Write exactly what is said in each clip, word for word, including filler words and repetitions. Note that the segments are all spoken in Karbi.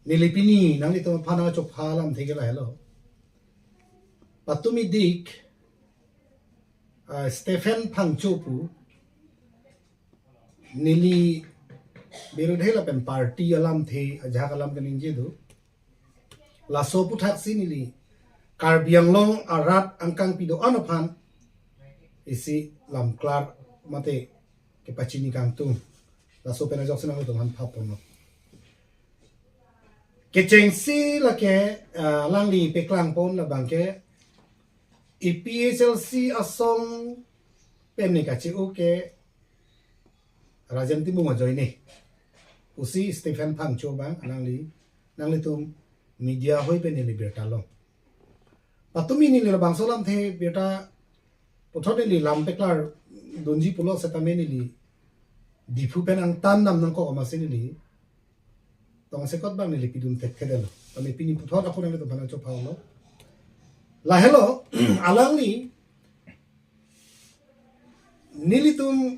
Neli pini nanglitum aphan nangchopha alamthe ke lahelo. Patumi dik, ah, Stephen Phangcho pu, neli birudhe lapen party alamthe ajahak alam kaningje do. Laso aputhaksi neli Karbi Anglong arat angkangpi do-an aphan isi lamklar mate kepachini kangtung. Laso pen ajok si nanglitum aphan phaponlo. Kechengsi lake, ah, alangli peklangpon labangke A P H L C asong pen ne kache-o ke Rajen Timung ajoine pusi Stephen Phangcho abang alangli nanglitum media ahoi pen neli birta long. Patumi neli labangso alamthe birta puthot neli lam peklardunji pulo setame neli Diphu pen angtan dam nangkok amatsi neli tongsekot abang neli pidun thekthedetlo. Tame pini puthot ako nanglitum aphan nangchopha-olo. Lahelo, alangli nelitum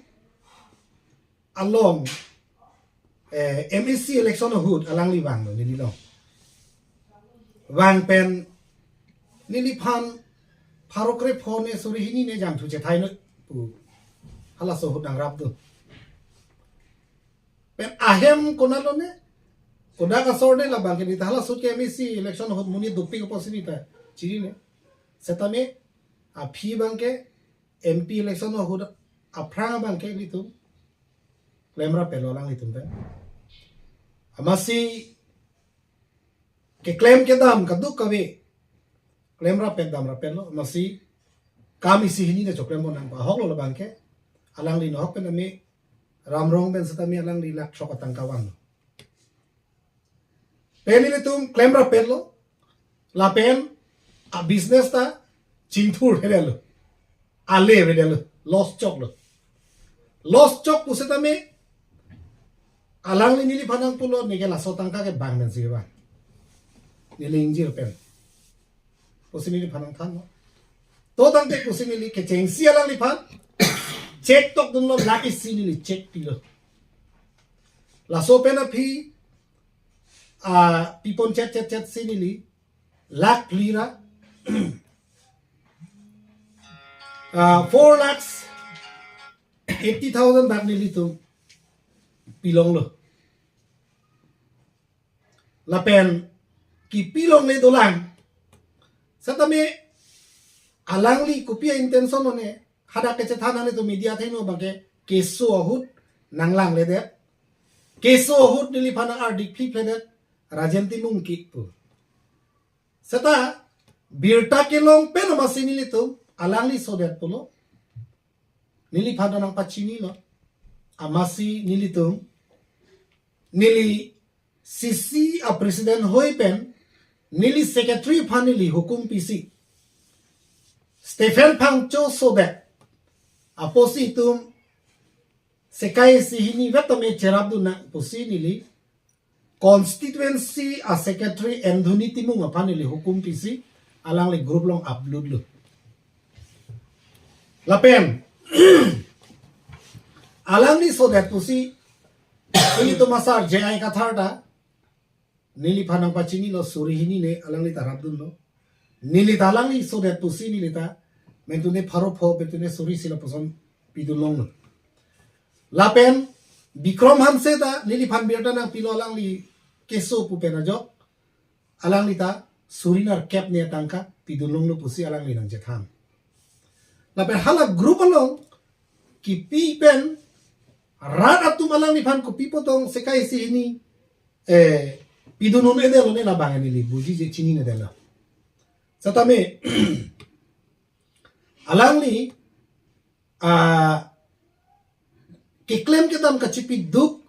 along, eh, M A C election ahut alangli vanglo neli along. Vang pen neliphan pharo krepho ne suri hini ne jangthu chethainoi pu halaso ahut nangrapdun. Pen ahem konatlo ne, kodak asor ne labangke neta halaso ke M A C election ahut monit dopik apotsi neta chinine. Setame aphi abangke M P election ahut aphrang abangke nelitum klemrap-etlo alanglitum pen. Amatsi keklem kedam kadokave klemrap-et damrap-etlo, amatsi kam isi hini ta choklem pon nangpo. Ahoklo labangke, alangli nohok pen tame Ramrong pen setame alangli lakh throk atangka vanglo. Pen nelitum klemrap-etlo, lapen a business ta chingthur hedetlo, ale hedetlo, loss choklo. Loss chok pu setame alangli neliphan nangpulo, neke laso atangka ke bang pensi vang, neli ingjir pen pusi neliphan nangthanlo. To tangte pusi neli kechengsi alangliphan check tokdunlo, lakh isi neli check pilo. Laso pen aphi, ah, pipon chet chet chet si neli lakh phli ra, ah, four lakhs eighty thousand bak nelitum pilonglo. Lapen kipilongle dolang. Setame alangli kopi a-intention lo ne, hadak kechethan nanglitum media athengno abangke keso ahut nanglangledet. Keso ahut neliphan nang-ardik phlipledet Rajen Timung ke pu. Seta birta kelong pen amatsi nelitum alangli sodet pulo. Neliphan nangpachinilo. Amatsi nelitum, neli C C a president ahoi pen neli secretary aphan neli hukum pisi, Stephen Phangcho sodet apotsi itum sekai isi hini vet tame cherapdun nang pusi neli constituency a secretary Anthony Timung aphan neli hukum pisi alangli group along upload lo. Lapen alangli sodet pusi, nelitum asar J I Kathar ta neliphan nangpachinilo, suri hini ne alangli ta rapdunlo. Neli ta alangli sodet pusi neli ta mentune pharo pho, mentune suri isi lapuson pidun longlo. Lapen Bikrom Hanse ta neliphan birta nangpilo, alangli keso pu pen ajok alangli ta suri nerkep ne atangka pidun longlo pusi alangli nangchethan. Lapen hala group along kipi pen rat atum alangliphan kopi apotong sekai isi hini, eh, pidun un-edetlo ne labang neli bujije, chininedetlo. Setame alangli, ah, keklem kedam kachipiduk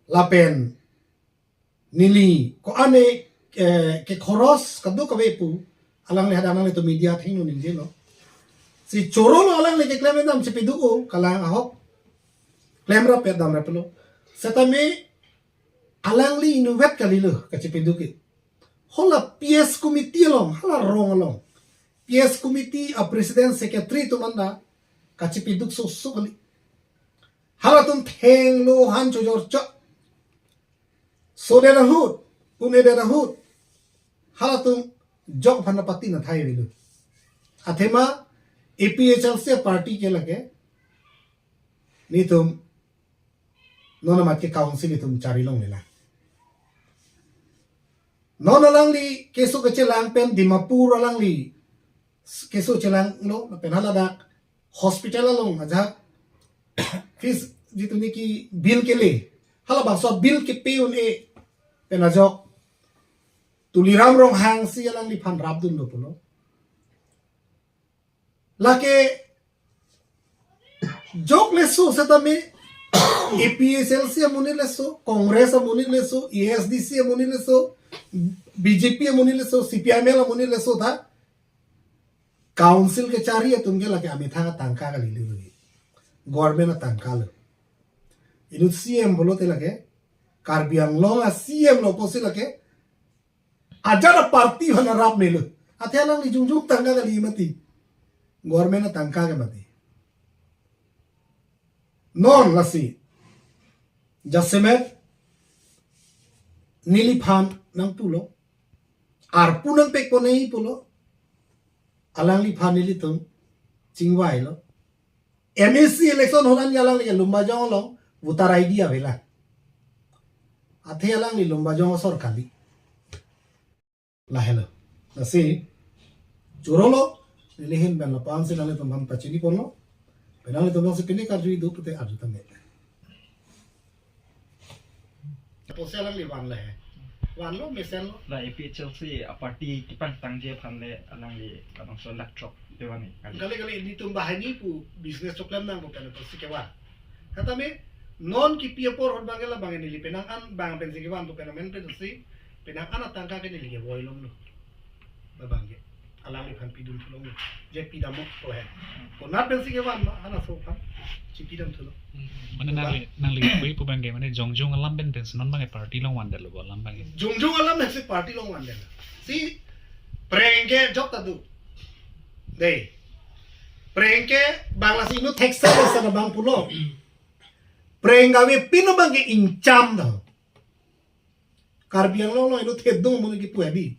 lapen neli ko-an, eh, kekhoros kadokave pu alangli hadak nanglitum media athengno ningjelo. Si chorolo alangli keklem kedam chipiduk-o, kalang ahok klemrap-et damraplo. Setame alangli inutvet kalilo kachipiduk ke. Hala P S committee along, hala rong along P S committee a president secretary atum anta kachipiduk soso kali. Halatum thenglo han chojor chok. Sodet ahut un-edet ahut halatum jok aphan na pati na thai avelo. Athema A P H L C party ke lake netum non amat ke council itum chari longlelang. Non alangli keso kechelang pen Dimapur alangli keso chelanglo pen haladak hospital along ajahak fees jitu niki bill kele, halabangso bill kepe un-e pen ajok Tuliram Ronghangsi alangliphan rapdunlo pulo. Lake jok leso setame A P H L C amonit leso, Congress amonit leso, A S D C amonit leso, B J P amonit leso, C P I M L amonit leso ta council kechari atum ke lake amethang atangka kali, government atangka lo. Inut C M pulote lake Karbi Anglong a C M lo pusi lake ajat a party aphan arap melo. Athe alangli jongjong tangka kali mati. Government atangka ke mati. Non lasi jasemet neliphan nangpulo, arpu nangpekponei pulo, alangliphan nelitum chingvailo. M A C election ahut an alangli ke Lumbajong along voter I D avelang. Athe alangli Lumbajong asor kali. Lahelo. Lasi chorolo, neli ahin pen lapu-an si nanglitum aphan pachiniponlo. Pen nanglitum aphan si pini karju idu pute arju tame. Apotsi alangli vanlo he. Vanlo, mesenlo. La A P H L C a party kepangtangji aphan le alangli labangso lakh throk pe van-e kali. Kali, kali, netum banghini pu business choklem nangpo pen apotsi kevan. Setame non kipi apor ahut abang ke labang neli penang an abang pensi kevan pu pen amen pensi penang an atangka ke neli ke voilonglo. Labang ke alangliphan pidun thulonglo. Je pidamlo to he. Konat pensi kevan ma, halaso aphan chipidam thulo. Mane nangli, nangli pu pu abang ke mane jongjong alam pen pensi non abang ke party along vandetlo bo alam abang ke. Jongjong alam pensi party along vandetlo. Si preng ke jok ta do. Dei. Preng ke bang lasi inut theksa lasi na bang pulo. Preng kavepin abang ke ingcham do. Karbi Anglong along inut thedung amonit kipu adi.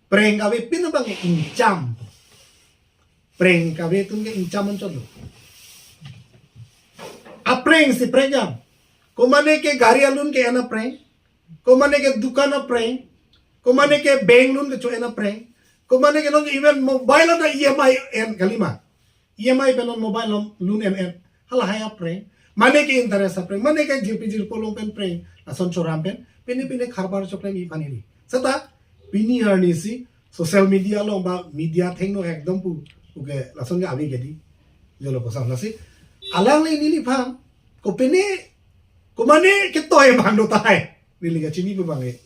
Preng kavepin abang ke ingcham. Preng kave atum ke ingcham anchot lo. Apreng si prekjam. Komane ke gari alun ke-en apreng. Komane ke dukan apreng. Komane ke bank loan kecho-en apreng. Komane ke non even mobile ada E M I en kalima. E M I pen non mobile loan, loan en en. Halahai apreng. Mane ke interest apreng. Mane ke jirpi jirpo along pen preng. Lason choram pen. Pine pine karbar chopreng iphan iri. Seta pini arnisi social media along ba media thengno ekdom pu. Oke, lason ke ave ke dei. Jolo kosan lasi. Alangli neliphan. Kopine, komane ketoi abang do tahai. Neli kachini pu abang ke.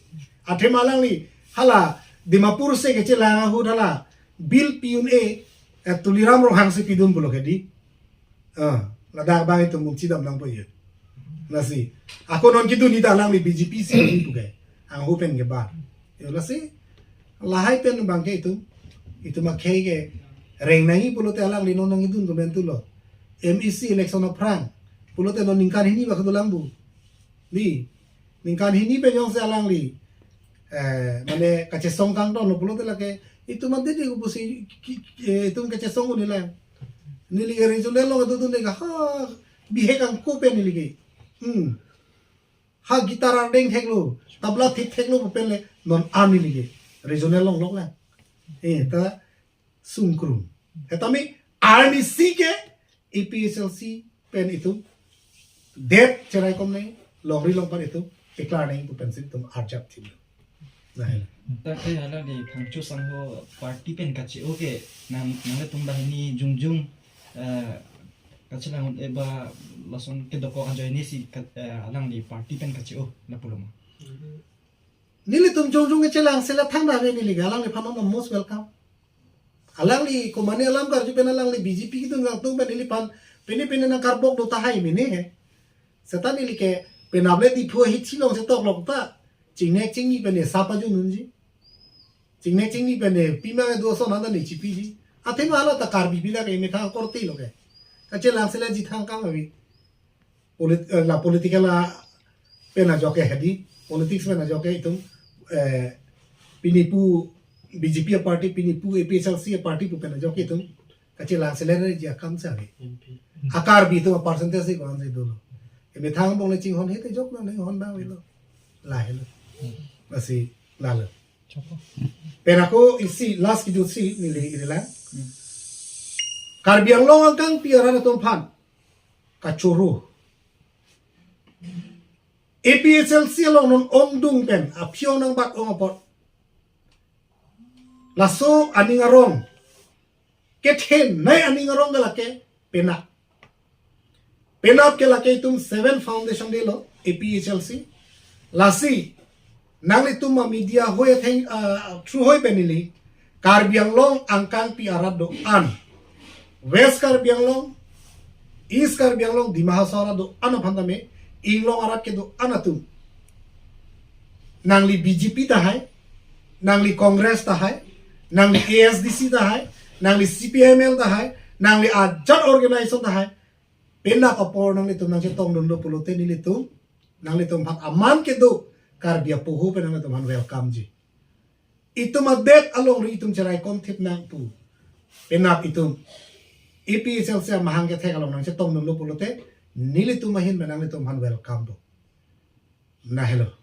Athema alangli hala Dimapur si kechelang ahut hala bill pi un-e, eh, Tuliram Ronghang si pidun pulo ke dei. Ah, ladak abang itum mungchi dam nangpo ye. Lasi. Ako non kidun ita alangli B J P si dun pu ke. Angho pen ke ba. Yo lasi. Lahai pen abang ke itum. Itum akhei ke reng nangji pulote alangli non nangkidun komentu lo. M A C election aphrang. Pulote non ningkan hini ba kedolang bu. Dei, ningkan hini pen jongsi alangli, eh, mane kachesong kangton lo pulote lake, itum ante di kupusi ki-, ki-, eh, itum kachesong un-elang. Neli ke regional along kedodun de ka, ha, bihek angko pen neli ke. Hmm. Ha guitar ardeng theklo, tabla thik theklo pen le, non an neli ke. Regional along lok lang. Eh, ta sungkrung. Setame arnisi ke A P H L C pen itum det cherai kom nang, longri longpat itum declare nang pu pensi itum arjap thim. Lahai. Ta ke hala di Phangcho Sangho party pen kache-o ke nang, nanglitum banghini jongjong, eh, kachelang un-e ba lason kedokok ajoine si ka-, eh, alangli party pen kache-o lapulo ma. Nelitum jongjong kechelang sila thangta ave neli ke, alangliphan non most welcome. Alangli komane alam karju pen alangli B J P kidun kangtung pen neliphan pine pine nangkarbok do tahai mene he. Seta neli ke penap le Diphu ahithi along si toklok ta. Chingnek chingni pen ne sapa jun unji. Chingnek chingni pen ne pima do ason anta ne chipiji. Athema hala ta Karbi bila ke methang korte lo ke. Kachelang sila jithang kang ave. Polit-, eh, la political a pen ajok ke hedi, politics pen ajok ke itum Eh, pini pu B J P a party, pini pu A P H L C a party pu pen ajok itum kachelang seler ji akam sa ave. M P. A Karbi atum a percentage si ko-an si dolo. Emethang angbong le chinghon he te jok na nang hon bang avelo. Lahelo. Lasi lalo. Pen ako isi last kejut si neli iri lang. Karbi Anglong angkangpi arat atum aphan kachoro. A P H L C along non ongdung pen aphi-ong nangbat-ong apot, laso aning arong kethenei aning arong ke lake penap. Penap ke lake itum seven foundation delo A P H L C. Lasi nanglitum a media hoi atheng, ah, through hoi pen neli Karbi Anglong angkangpi arat do-an, West Karbi Anglong, East Karbi Anglong, Dima Hasao arat do-an aphan tame, inglong arat kedo-an atum, nangli B J P tahai, nangli Congress tahai, nangli A S D C tahai, nangli C P I M L tahai, nangli ajat organization tahai, penap apor nanglitum nangchetongdunlo pulote nelitum, nanglitum aphan aman kedo Karbi apoho pen nanglitum aphan welcome ji. Itum adet alongri itum cheraikom thip nang pu penap itum A P H L C amahang kethek along nangchetongdunlo pulote nelitum ahin pen nanglitum aphan welcome do. Lahelo.